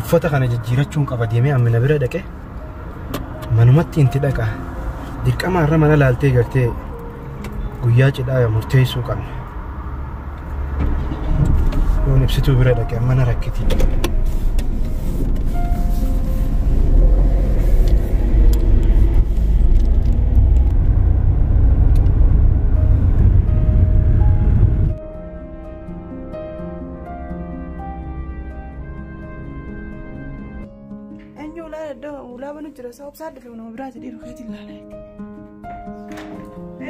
Uffata kana jijjiirachuun qaba deemee Amina bira dhaqe manumatti inti dhaqa. Dirqama irra mana laaltee gartee guyyaa cidhaa murteessuu qabna. Yoon ibsituu bira dhaqe mana rakkiti. Eenyu ulaa iddoo ulaa banu jira sabab isaa dhufe nama biraati dhiiru keetiin ilaala.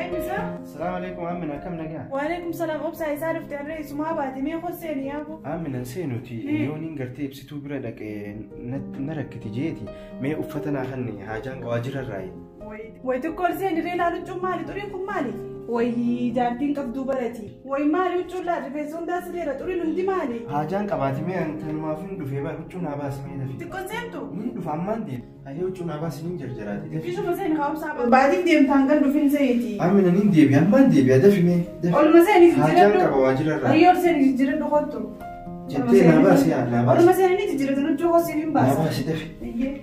Eenyu isaa? Salaamu alaikum Amina akkam nagaa? Waalaikum salaam obsaa isaa dhufte harree isumaa baate mee hosseen yaabu. Amina seenuti yooniin gartee ibsituu bira dhaqe na rakkiti jeeti mee uffata naa kanne haajaan waajjira irraayi. Wayi tokko ol seeni ree laalu huccuun maali xuriin kun maali? Wayi jaartiin qabduu barati. Wayi maali huccuun laa rifeensa hundaa sileera xuriin hundi maali? Haajaan qabaati mee tanumaaf hin dhufee bara huccuu naa baasi mee dafi. Xiqqoo seentu? Ni dhufa ammaan deema. Ayee huccuu naa baasi ni jarjaraati dafi. Ishuma seeni kaa'umsaa baatiif deemtaan kan dhufin seeti. Amina ni deebi ammaan deebi'a dafi mee dafi. Olma seeni Haajaan jijjiiradhu. qaba waajjira irraa. Ayyoo ol seeni jijjiiradhu kottu. Jettee naa baasi yaa naa baasi. Olma seeni ni jijjiiratan huccuu hosiif hin Naa baasa. baasi dafi. Iyyee.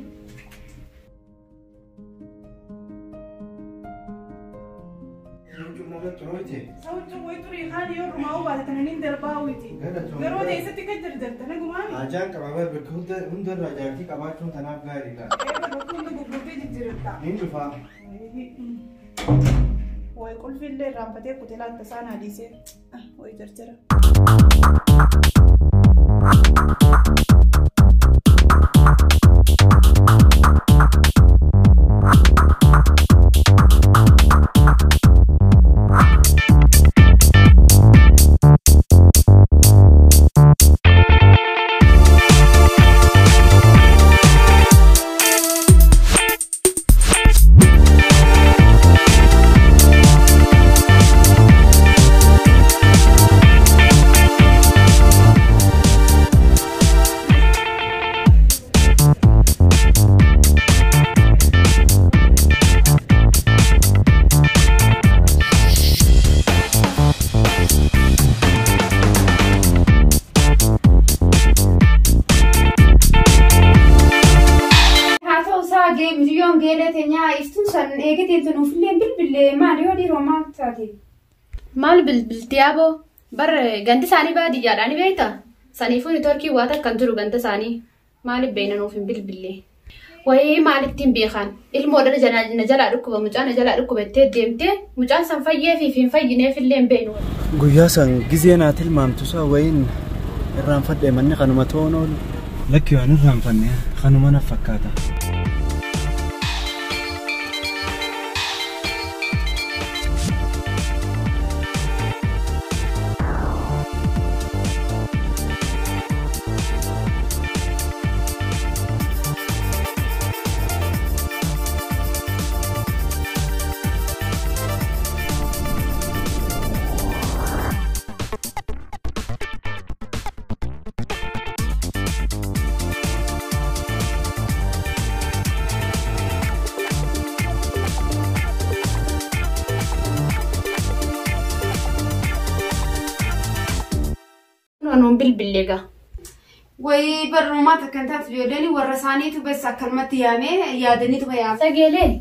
Huccuun nama xurooyte. Huccuu wayi xurii kaan yoo rumaa baate tananiin darbaa hawwiti. Garuu teessatti kan jarjarta nagumaami. Haajaan qaba bara bakka hundarraa jaartii qabaachuun tanaaf gaariidha. Eega bakka hunda gurgurtee jijjiirta. Ni dhufaa. Wayi qulfi illee irraanfatee kutee laatta isaan adiisee. Wayi jarjara. Haa ta'u isaa miyyoon geelee teenyaa iftuun san eegateetu nuufillee bilbilee maali yoo dhiiroo maal taate? Maal bilbilti yaaboo? Bar ganti isaanii baadiyyaadhaan ni beektaa? Saniifuu neetwoorkii waan takka hin jiru ganta isaanii. Maaliif beekna nuuf hin bilbille? Wayii maalittiin beekan? Ilmoo dhala na jalaa dhukkuba mucaan na jalaa dhukkuba jettee deemtee mucaan san fayyeefii fi hin fayyineef illee hin beeknu. Guyyaa san gizee naa tilmaamtu isaa wayiin irraanfadhe manni kanuma ta'uun oolu. Lakki waan irraanfanne kanuma na fakkaata. Nuun bilbillee gaa. Wayii barnoomaa takka hin taatu ijoolleen warra isaaniitu bes akkanumatti yaamee yaadaniitu yaame. Sageelee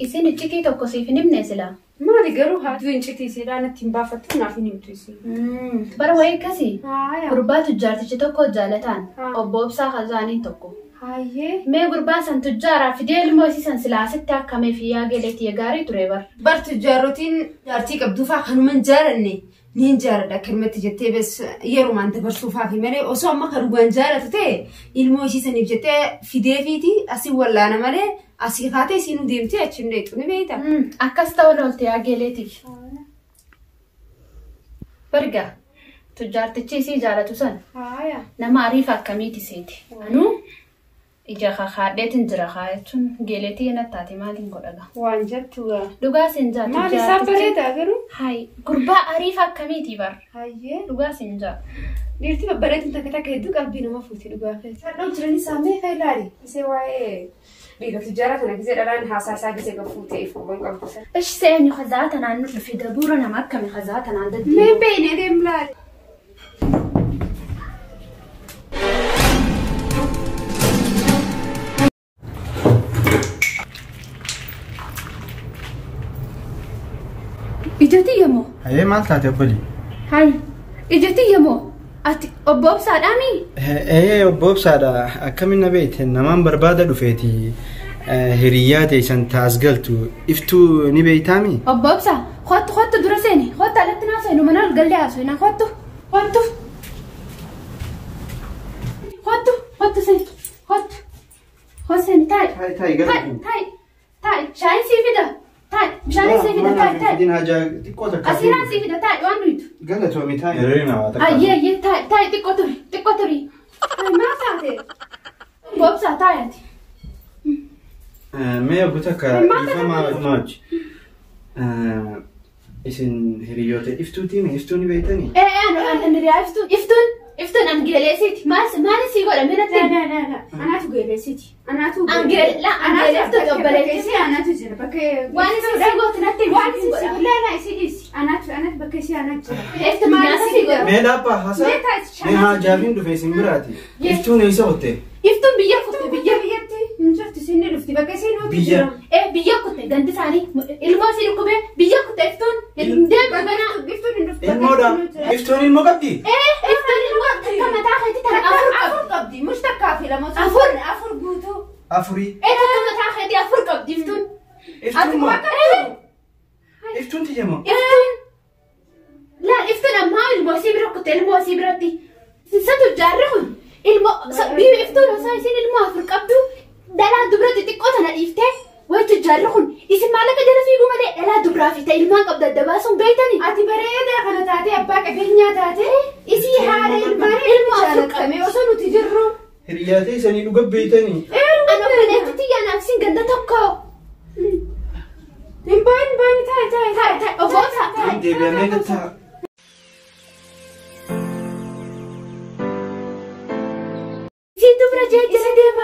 isin iccitii tokko siif hin himne silaa. Maali garuu haatu incitii isiidhaan ittiin baafattu naaf hin himtu isiin. Bara wayii akkasii Haaya. gurbaa tujjaartichi tokko jaalataan Haa. obbo Obsaa Kazaanii tokko. Hayyee. Mee gurbaa san tujjaaraa fidee ilmoo isii san silaa asitti akkamee fi yaa geleetii gaarii ture bar. Bar tujjaarotiin jaartii qabduufaa kanuma hin jaalanne ni hin jaaladha akkanumatti jettee bes yerumaan dabarsuufaafi malee osoo amma kan dhugaan jaalatu ta'e ilmoo ishii saniif jettee fideefiiti asii wallaana malee asii kaatee isiinuu deemtee achi hin dheexu ni beekta. Akkas ta'uun oolte yaa geleetii. Barga tujjaartichi isii jaalatu san Haaya. nama ariifa akkamiiti seeti. Anuu ija kakaadheetiin jira kaa jechuun geleetii na taate maaliin godhaga. Waan jettu gaa. Dhugaa siin jaa Maal isaa bareedaa garuu? Hayi gurbaa ariifa akkamiiti bar. Hayyee. Dhugaa siin jaa. Dhiirti babbareeduun takka takka hedduu qalbii nama fuuti dhugaa keessa. Dhadhoo jiran isaa mee fa'i ilaali. Isee waa'ee dhiira tujjaara kana gisee dhalaan haasaa isaa gisee gafuu ta'eef quban qabdu. Ishi seenyu kazaa tanaan nu dhufe dabuura nama akkami kazaa tanaan Mee daddeebi'u. beeknee deemu laali. Maal taate obbolii? Hayi ijatti yemmoo ati obbo Obsaadhaami? Obbo Obsaadha. Akkamiin na beekte namaan barbaada dhufeeti. Hiriyyaa teessan taas galtu iftuu ni beektaami? Obbo Obsaa kottu kottu dura seeni kottu alatti naa seenu mana ol gallee haasofnaa kottu kottu kottu kottu seeni kottu kottu seeni taa'i. Taa'i gara. Taa'i taa'i shaayiin sii fida taa'i bishaan sii fida taa'i taa'i. Asiiraan sii fida taa'i waan nuyitu. Galatoomi taa'i. Ayyee ayyee taa'i taa'i xiqqoo turi xiqqoo turi. Maal taate? Obbo Obsaa taa'i ati. Mee obbo takka dhiifama hojii. Isin hiriyoota iftuutii mee iftuu ni beektanii? Ani hiriyaa iftuu iftuun iftuun an geeleesiiti maal sii godha mee natti? Anaatu geeleesiiti. Anaatu Angeeleeftuuti obboleettii. Anaatu jira bakka waan isin sii gootu natti waan isin sii godha laa isii dhiisi. Anaatu anaatu bakka isii anaatu jira. Iftuun nyaata sii godha. Mee dhaabbaa haasaa? Mee haa jaabiin dhufe isin biraati. Iftuun eessa qotte? Iftuun biyya kutte biyya biyyatti hin jirtu isin ni dhufti bakka isiin nuti jira. Biyya kutte gandi isaanii ilmoo isii dhukkubee biyya kutte iftuun hin deemtu ganaa. Iftuun hin dhufti. Ilmoodha. Iftuun ilmoo qabdi? Iftuun ilmoo takka mataa keetti tan afur qabdi. Mush takkaa fi lama. Afur. Afur guutuu. Afurii. Takka mataa keetti afur qabdi iftuun. Iftuun moo? Iftuun tiyya moo? Iftuun. Laa iftuun ammaa ilmoo isii bira kutte ilmoo isii biratti. Satu jaarri kun ilmoo biyya iftuun osoo isiin ilmoo afur qabdu dhalaa dubra xixiqqoo tana dhiiftee wayi jaarri kun isin maallaqa jala fiiguu malee dhalaa dubraa fi ta'e ilmaan qabdu adda baasuun beektanii. Ati bareedaa kana taatee abbaa qabeenyaa taatee isii haadha ilmaan ilmoo afur qabee osoo nuti jirru. Hiriyaa teessanii dhuga beektanii. Ani obboleettii tiyyaa naaf isin ganda tokko. Hin bahin bahin taa'i taa'i taa'i taa'i obbo Obsaa taa'i. Deebi'amee gattaa. Isin dubra jee jala deema.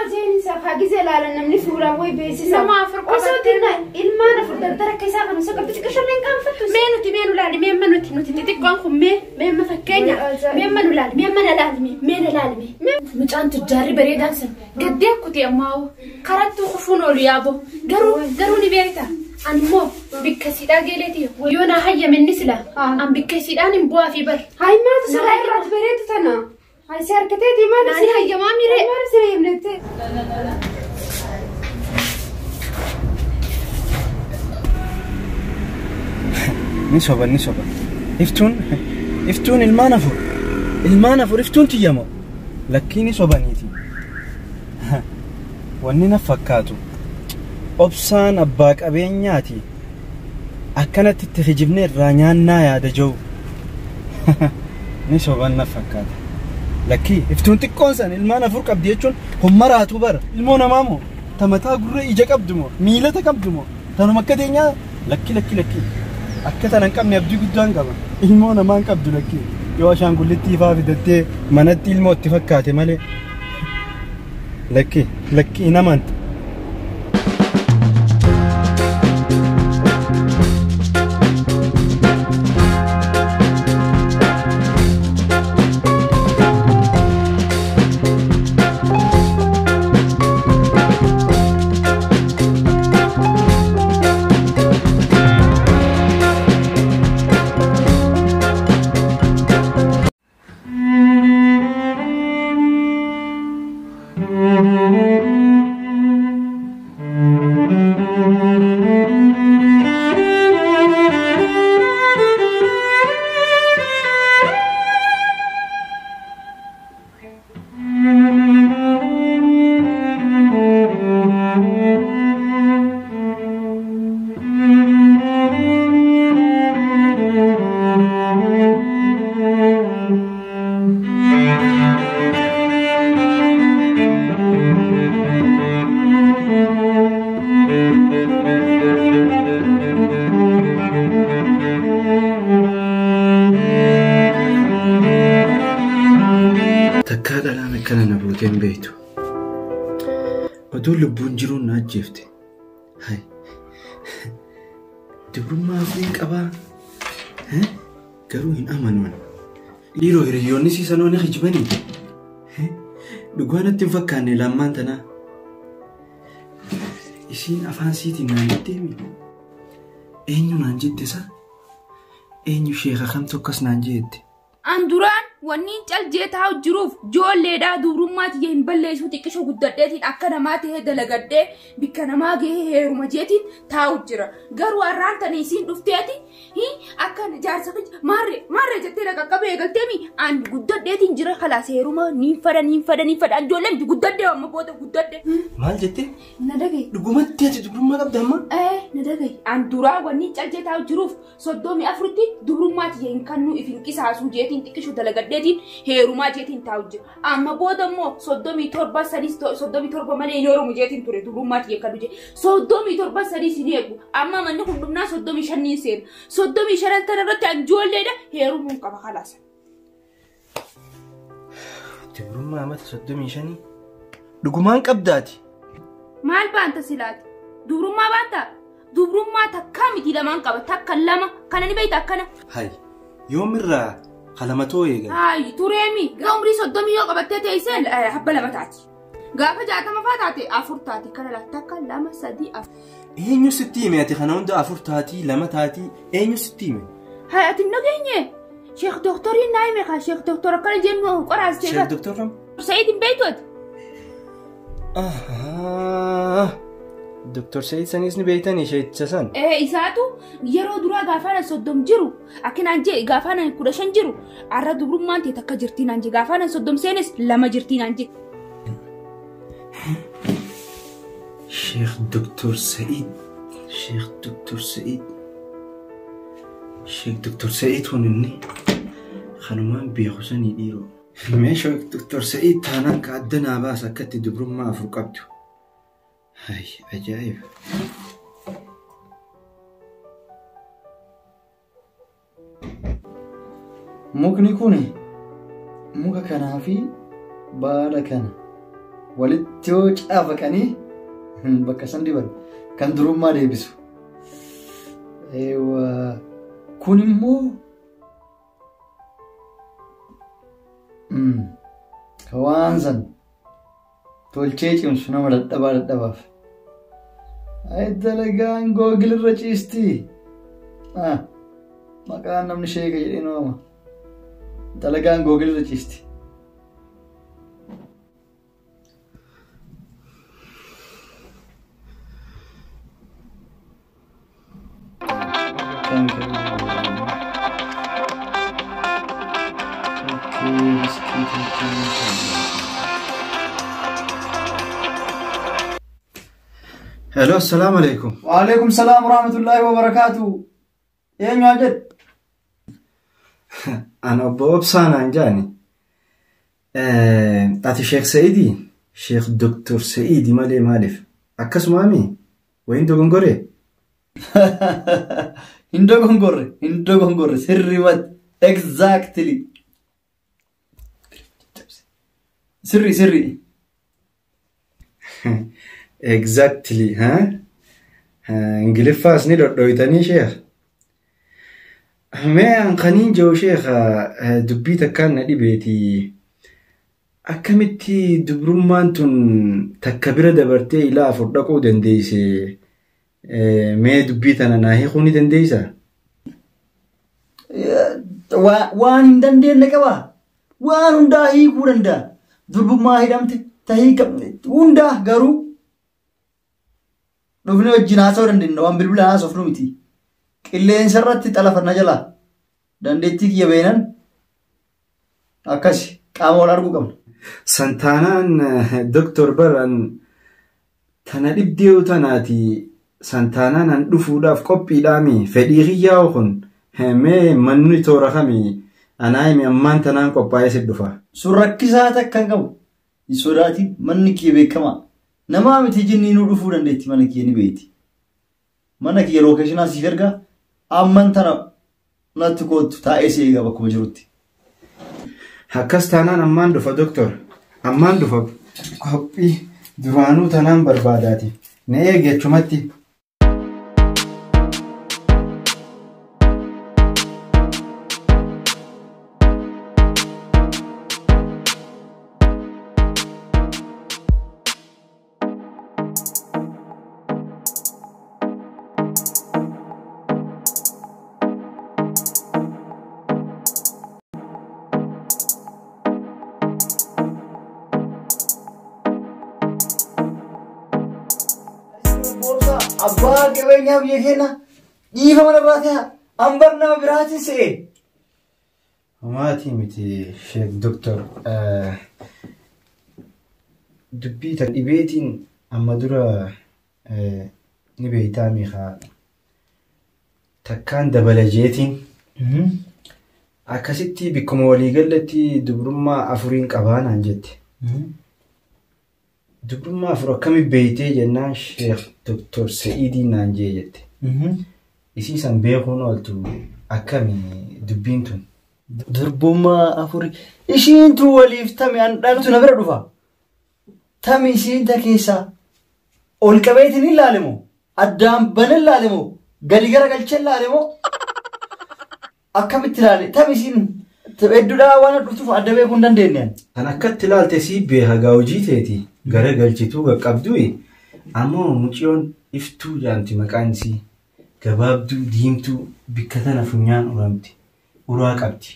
Hagise ilaalan namni fuulaan wayi beeksisa. Nama afur Osoo xinnaa ilmaan afur dardara akka isaa kana osoo qabdu xiqqishoon hin qaanfattu. Mee nuti mee nu laali mee amma nuti nuti xixiqqoon kun mee mee amma fakkeenya mee amma nu laali mee amma na laali mee na laali mee. Mucaan tujjaarri bareedaan sun gaddee akkuti ammaa karattuu kufuun oolu yaabo garuu garuu ni beekta. Ani immoo bikka siidhaa geeleeti yoo naa hayyame inni sila an bikka siidhaan hin bu'aa fi bar. Hayi maatu silaa irraati bareedu tana. Hayi si harkateeti maal Naani hayyamaa miree. Maal si hayyamnette? Ni soba ni soba. Iftuun iftuun ilmaan afur. Ilmaan afur iftuun tiyya moo? Lakkii ni sobaniiti. Wanni na fakkaatu Obsaan abbaa qabeenyaati. Akkanatti itti kijibnee irraa nyaannaa yaada jiru. Ni soban na fakkaata. Lakkii iftuun xiqqoon san ilmaan afur qabdi jechuun kun maraatu bara. Ilmoo namaa moo? Ta mataa gurra ija qabdu moo? Miilata qabdu moo? Tanuma akka teenyaa lakki lakki lakki. Akka tana hin qabne abdii guddaan qaba. Ilmoo namaa hin qabdu lakkii. Yoo ashaangullitti ifaa fidattee manatti ilmoo itti fakkaate malee. Lakkii lakkii hin amantu. Takkaa dhalaan akkana na buuteen beektu. Oduu lubbuun jiruun na ajjeefte. Dubrummaa afuriin qabaa. Garuu hin amanuun. Dhiiroo hiriyoonni siisanoo ni kijibanii. Dhugaa natti hin fakkaanne lammaan tanaa. Isiin afaan siitiin naan jetteemi. Eenyu naan jette isaa? Eenyu sheeka kamtu akkas naan jeette? An duraan wanni cal jee taa'u jiruuf ijoolleedhaa dubrummaa tiyya hin balleessuu xiqqishoo guddadheetiin akka namaa ta'ee dalagadhee bikka namaa gahee heeruma jeetiin taa'u jira. Garuu har'aan tana isiin dhufteeti akka jaarsa maarree maarree jettee na qaqqabee eegalteemi an guddadheetiin jira kalaas heeruma niin fadha niin fadha niin fadha ijoollee miti guddadhee amma booda guddadhe. Maal jettee? Na dhagaye. Dhugumatti ati dubrummaa qabda amma? Na dhagaye. An duraa wanni cal jee taa'u jiruuf 34tti dubrummaa tiyya hin kannuu if hin qisaasuu jeetiin xiqqishoo dalagadheetiin heerumaa jeetiin taa'u jira. Amma booda immoo 37 sadis 37 malee hin heerumu jeetiin ture dubrummaa tiyya kan jee. 37 sadis hin eegu. Amma manni kun dhumnaa 35 niin seena. 35 tana irratti an ijoolleedha heerumuun qaba kalaasa. Dubrummaa amata 35 dhugumaan qabdaati. Maal baanta silaati? Dubrummaa baanta? Dubrummaa takkaa miti lamaan qaba takka lama kana ni beekta akkana. Hayi yoomirraa kalamatoo eegan. Hayi tureemi gaa umrii 30 yoo qabattee teessee habba lama taati. Gaafa 60 faa taate 4 taati kana laa takka 2 3 4. Eenyu sitti hime ati kana hunda 4 taatii 2 taatii eenyu sitti hime? Hayi ati hin dhageenye. Sheekh Dooktoriin naa hime kaa Sheekh Dooktor akkana jennu qoraas ta'e. Sheekh Dooktor kam? Sa'iid hin beektu ati? Doktor Sa'iid sanis ni beektanii sheekicha san? Isaatu yeroo duraa gaafaan 30 jiru akkanaan jee gaafaan 15 jiru arra dubrummaan ta'e takka jirtii naan jee gaafaan 30 seenes 2 jirtii naan jee. Sheekh Doktor Sa'iid Sheekh Doktor Sa'iid Sheekh Doktor Sa'iid kun inni kanumaan beeku sanii dhiiroo. Mee Sheekh Doktor Sa'iid taanaan ka adda naa baasa akkatti dubrummaa 4 qabdu. Hay ajaa'iba. Mukni kun muka kanaa fi baala kana walitti yoo caafaqanii bakka san diban kan durummaa deebisu. Kun immoo ka waan san tolchee cimsu nama dadhabaa dadhabaaf. Ay dalagaan googilirra ciisti. Maqaan namni sheeka jedhee waama. Dalagaan googilirra ciisti. Hello, assalamu alaikum. Wa alaikum salam wa rahmatullahi wa barakatuh. Eenyu jedhe? Ana obbo Obsaan naan jaani. Ati Sheekh Sa'iidii? Sheekh Doktor Sa'iidii malee maaliif? Akkasumaami? Wayin dogongoree? Hin dogongorre, hin dogongorre, sirriiwwan exactly. Sirri, sirri. Exactly, huh? Ingiliffaas ni dhodhoytanii sheekh. Mee an kaniin jiru sheekh dubbii takkaan na dhibeeti. Akkamitti dubrummaan tun takka bira dabartee ilaa 4 dhaquu dandeesse? Mee dubbii tana naa hiikuu ni dandeessaa? Waan hin dandeenye qabaa. Waan hundaa hiikuu danda'a. Durbummaa hidhamte tahii hundaa garuu dhufnee wajjin haasa'uu dandeenya waan bilbila haasofnu miti. Qilleensa irratti xalafanna jala dandeettii kiyya beenan akkasi qaama wal arguu qabna. Santaanaan Doktor Baran tana dhibdee tanaati santaanaan an dhufuudhaaf qophiidhaami fedhii kiyyaa kun mee manni toora kami anaa himi ammaan tanaan qophaa'ee si dhufa. Sun rakkisaa takka hin qabu. Hin sodaatin manni kiyya beekamaa. Namaa miti jinniinuu dhufuu dandeetti mana kiyya ni beekti. Mana kiyya lookeeshinaa siif ergaa amman tana natti kootu taa'ee si eega bakkuma jirutti. Akkas taanaan ammaan dhufa doktor. Ammaan dhufa qophii duraanuu tanaan barbaadaati. Na eegi achumatti. Abbaa qabeenyaa biyya keenya dhiifama narraa ta'aa ambar nama biraatiin se'e. Homaatii miti Sheek Doktor. Dubbii tan dhibeetiin amma dura ni beektaa miikaa takkaan dabala jeetiin akkasitti bikkuma waliigalatti dubrummaa afuriin qabaa naan jette. Dubrummaa afur akkami beeytee jennaan Sheek Doktor Se'iidii naan jee jette. Isii san beekuun ooltu akkami dubbiin tun? Durbummaa afurii ishiin tun waliif tami an dhaltu na bira dhufa. Tami ishiin ta keessaa ol qabeetiin hin laalemo addaan bane laalemo gadi gara galchee laalemo akkamitti ilaale tami ishiin hedduudhaa waan dhuftuuf adda beekuu hin dandeenye. Kan akkatti ilaalte sii beeka gaa hojii teeti gara galchituu qaqqabdu ammoo mucayyoon iftuu jaamti maqaan isii gabaabduu diimtuu bikka tana funyaan uramti uraa qabdi.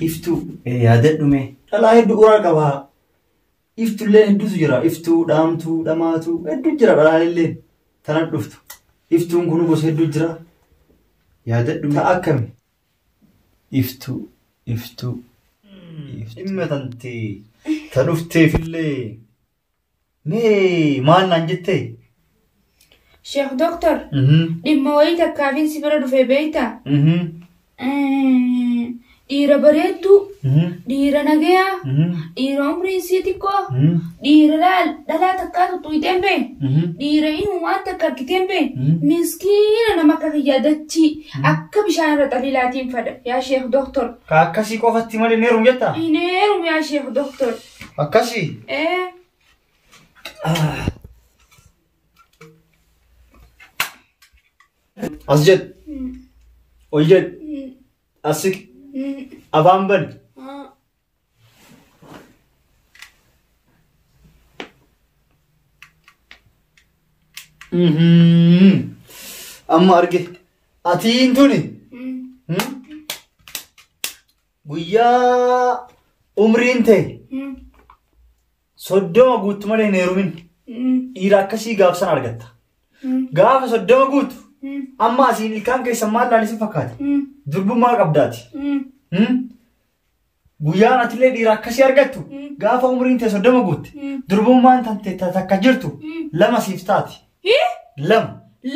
Iftuu yaadadhu mee. Dhalaa hedduu uraa qabaa. Iftullee hedduutu jira. Iftuu, dhaamtuu, dhamaatuu hedduu jira dhalaalillee tana dhuftu. Iftuun kun gosa hedduu jira. Yaadadhu mee. Ta akkami? Iftuu, iftuu. Dhimma tante ta dhufteefillee mee maal naan jettee? Sheekh Doktor, dhimma wayii takkaafin si bira dhufe beektaa? Dhiira bareedduu, dhiira nagayaa, dhiira umriin isii xiqqoo, dhiira dhalaa takkaa tuttuqxee hin beekne, dhiira inumaan takka argitee hin beekne, miskiina nama akka kiyyaa dachii akka bishaan irra xaliilaatiin fada yaa Sheekh Doktor. Ka akkasii qofatti malee hin heerumu jettaa? Hin heerumu yaa Sheekh Doktor. Akkasii? Ee. As jedhu. Ol jedhu. As siqi. Afaan bani. Amma arge. Atiin tuni. Guyyaa umriin ta'e 30 guutu malee hin heerumin. Dhiira akkasii gaafsan argatta. Gaafa 30 guutu amma asiin ilkaan keessan maal laalisi fakkaata? Durbummaa qabdaati. Guyyaan atillee dhiira akkasii argattu gaafa umriin ta'e 30 guutte durbummaan tante takka jirtu 2 siif taati. 2.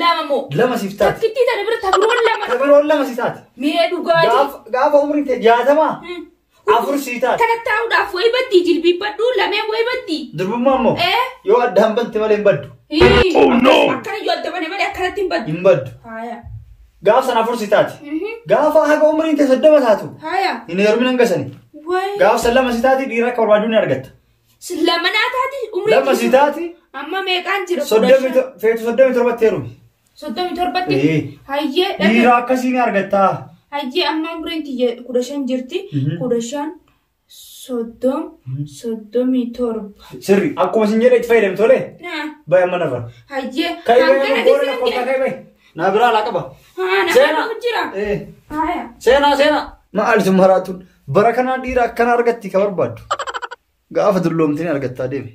Lama moo? 2 siif taati. Takkittii tana bira tabiroon 2. Tabiroon 2 siif taati. Mee dhugaatii. Gaafa umriin ta'e 60 4 siif taati. Kana taa'uudhaaf wayi baddii jilbiibbadhu lameen wayi baddii. Durbummaa immoo yoo addaan bante malee hin baddu. Oh no! Akkana yoo adda bane malee akkanatti hin baddu. Hin baddu. Haaya. Gaafa sana 4 siif taati. Gaafa haga umriin ta'e 30 taatu. Haaya. Hin heerumin hanga sanii. Wayi. Gaafa sana 2 siif taati dhiira akka barbaadu ni argatta. 2 naa taati umriin 2 siif taati. Amma meeqaan jira? Feetu 37 heerumi. 37? Hayyee. Dhiira akkasii ni argatta. Hayyee amma umriin tiyya 15 jirti. 15 30 37. Sirri akkuma isin jedhe itti fayyadamtu tole? Baay'ee amma narra. Hayyee. Ka'i baay'ee boora kottaa ka'i baay'ee. Naa biraa alaa qaba. Haa na Seenaa. jira. Haaya. Seenaa seenaa. Maali sun maraatuun bara kanaan dhiira akkana argatti ka barbaaddu. Gaafa dulloomtee ni argattaa deeme.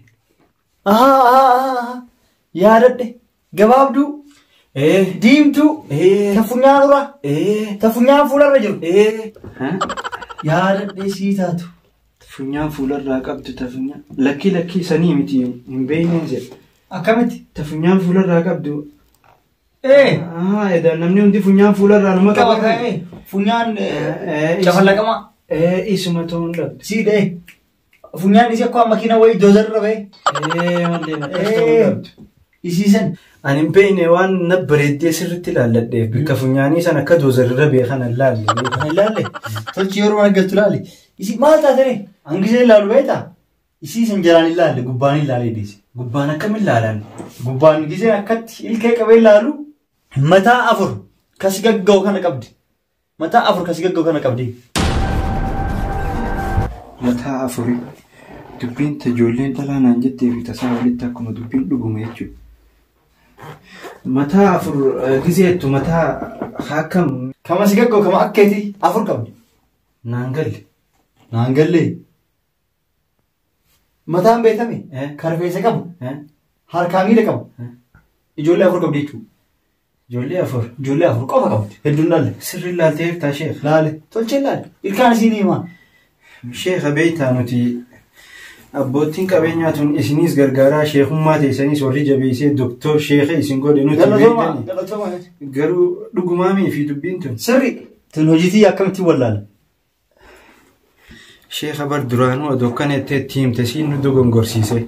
Yaadadhe gabaabduu. Diimtuu. Ta funyaan ura. Ta funyaan fuularra jiru. Yaadadhe sii taatu. Funyaan fuularraa qabdu ta funyaan. Lakkii lakkii sanii miti hin beekneen jedhe. Akkamitti? Ta funyaan fuularraa qabdu. Edaa namni hundi funyaan fuularraa nama Qaba qaba. ka'ee. Funyaan cafallaqamaa. Isuma ta'uu hin dhabdu. Sii dhee. Funyaan isii akkuma makiina wayii doozarra ba'e. Mallee akkas ta'uu hin dhabdu. Isiisan. Ani hin beekne waan na bareeddee sirriitti ilaalladheef bikka funyaanii sana akka doozarra ba'e kana hin laalle. Hin laalle. Tolchi yeroo mana galtu laalle. Isii maal taate ree? Hangisee ilaalu beektaa? Isiisan jalaan hin laalle gubbaan hin laalle dhiise. Gubbaan akkam ilaalan? Gubbaan gisee akkatti ilkee qabee ilaalu mataa 4 kasi gagga'u kana qabdi. Mataa 4 kasi gagga'u kana qabdi. Mataa 4 dubbiin ijoolleen dhalaa naan jettee fi tasaa walitti akkuma dubbiin dhugume jechuudha. Mataa 4 gizeettu mataa akkam? Kama si gagga'u kama akkeeti 4 qabdi. Naan galle. Naan galle. Mataan beekame? Karfeessa qabu? Harkaa miila qabu? Ijoollee 4 qabdi jechuudha. Ijoollee 4. Ijoollee 4 qofa qabdi. Hedduun laalle. Sirri laaltee jirtaa sheekh? Laale. Tolchee laale. Ilkaan isiin himaa. Sheekha beektaa nuti abboottiin qabeenyaa tun isiniis gargaaraa sheekummaa teessaniis warri jabeessee doktor sheekha isin godhe nuti beektani. Galatooma. Garuu dhugumaamii fi dubbiin tun. Sirri. Tun hojiitii akkamitti wallaala? Sheekha bar duraanuu odoo akkana jettee itti himte siin nu dogongorsiise.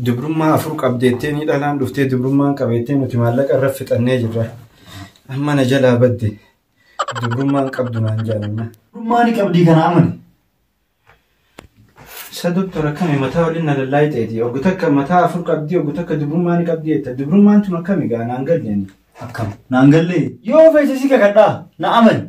Dubrummaa 4 qabdeettee ni dhalaan dhuftee dubrummaan qabeettee nuti maallaqa irra fixannee jirra. Amma na jalaa badde. Dubrummaan qabdu naan jaalanna. Dubrummaa ni qabdii kana amane. Sa doktor akkami mataa waliin na lallaayii ta'eeti. Oggu takka mataa 4 qabdii oggu takka dubrummaa ni qabdii jetta. Dubrummaan tun akkami gaa naan galle ani. Akkam naan galle yoo feete si kakadhaa na amani.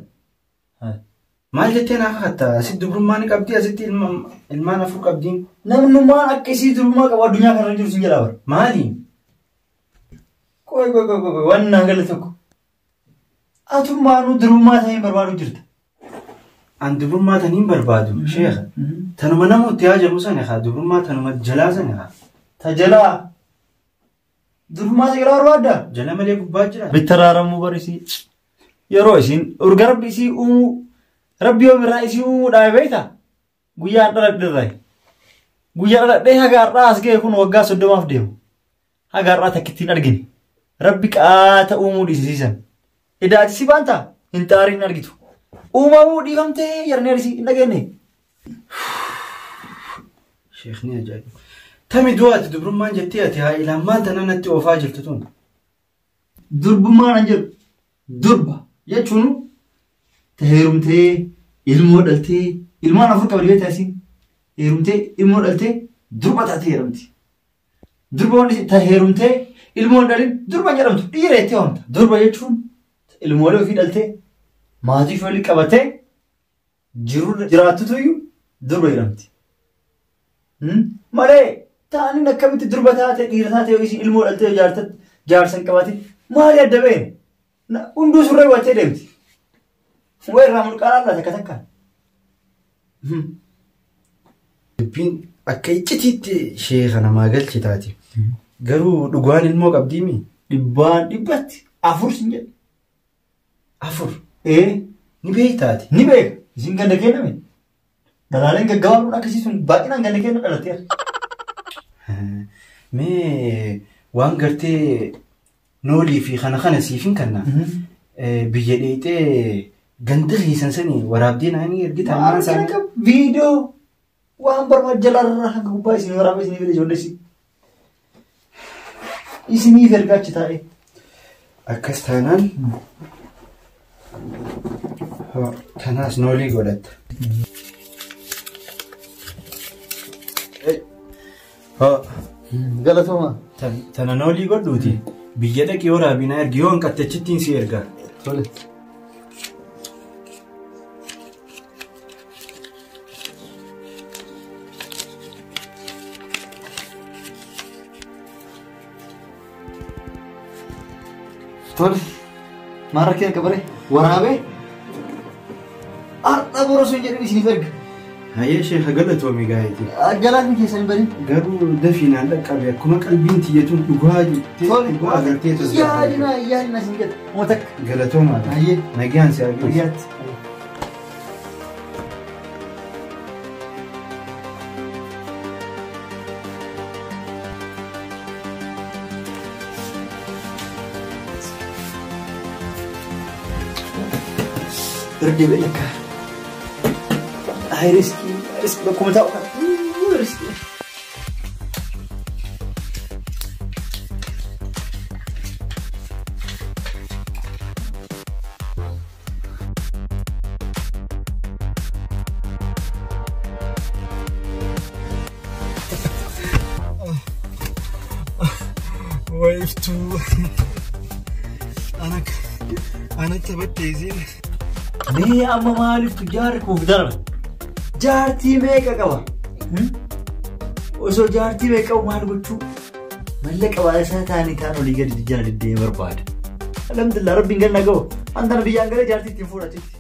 Maal jettee naa kakatta? Asitti dubrummaa ni qabdii asitti ilmaan 4 qabdiin. Namnummaan akka isii dubrummaa qabu addunyaa kanarra jiru sin jedhaa bara. Maali? Qoy qoy qoy qoy waan naan galle tokko. Atummaanuu dubrummaa ta'ee hin barbaadu jirta. An dubrummaa taniin barbaadu sheekha. Tanuma namooti haajamu sana haa dubrummaa tanuma jalaa sana haa. Ta jalaa dubrummaa ta jalaa barbaaddaa? Jala malee gubbaa jira. Bittaraaramuu barisii yeroo isiin urga rabbi isii uumuu rabbi yoo birraa isii uumuu dhaabe beektaa? Guyyaan dhaladhe irraa. Guyyaa dhaladhee haga har'aa as ga'e kun waggaa 30 deemu. Haga har'aa takkittiin argine. Rabbi qaata uumuu dhiisisiisan. Idaati si baantaa? Hin xaarii hin argitu. Uumamuu dhiifamtee yarnee arsii hin dhageenye. Sheekni ajaa'iba. Tami du'aati dubrummaan jettee ati haa ilaamaan tana natti oofaa jirtu tun. Durbummaan an jedhu durba jechuun heerumtee ilmoo dhaltee ilmaan 4 qabdi beektaa isiin heerumtee ilmoo dhaltee durba taatee heerumti. Durba wanti ta heerumtee ilmoo hin dhalin durba jedhamtu dhiira jettee waamta. Durba jechuun ilmoolee ofii dhaltee maatii ofii waliin qabatee jiraattutu iyyuu durba jedhamti. Malee taaniin akkamitti durba taate dhiira taate yoo isiin ilmoo dhaltee jaarsa hin qabatin maali adda ba'een? Hunduu surree hubattee deemti. Waa irraa mulqaanaa laata takka takkaan. Dubbiin akka iccitiitti sheekha namaa galchi taati. Garuu dhugaan ilmoo qabdiimi? Dhibbaan dhibbatti 4 sin jedhe. 4? Ee. Ni beektaati? Ni beeka. Isin ganda kenname. Dhalaaleen gaggabaabuun akkasii sun baay'inaan ganda kenna dhalatteera. Mee waan gartee noolii fi kana kana siif hin kenna. Biyya dheexee ganda keessan sanii waraabdee naanii ergita ammaan isaanii. Viidiyoo waan barbaadu jalarraa hanga gubbaa isin waraabee isinii fide ijoollee isin. Isiniif ergaa achi taa'ee. Akkas taanaan tanaas noolii godhatta. Galatooma. Tana noolii godhuuti. Biyya dhaqii waraabinaa ergi yoo hanqatte achittiin si erga. Tole. Tole. Maal rakkina qabare? Waraabee? Har'a borosuu hin jedhin isiniif erga. Hayyee sheekha galatoomi gaa'eeti. Galaanni keessan hin badin. Garuu dafiinaan dhaqqabe akkuma qalbiin tiyyatuun dhugaa jettee dhugaa agartee tasgabbaa'e. Yaadina yaadina isin jedha. Moo takka. Galatoomaa. Hayyee. Nagaan si argisiisa. Nagaatti. Irra lakka. Ay riskii riskii bakkuma taa'u kana. Riskii. Waiftuu. Ana taphattee isiin. Mee amma maaliif jaarri kuuf darara? Jaartii meeqa qaba? Osoo jaartii meeqa qabu maal gochuu? Mallaqa baay'isaa ta'anii ta'an olii gadi jala deddeemee barbaada. Alhamdulillah rabbiin ganna gahu. Antana biyyaan galee jaartii ittiin fuudhachitti.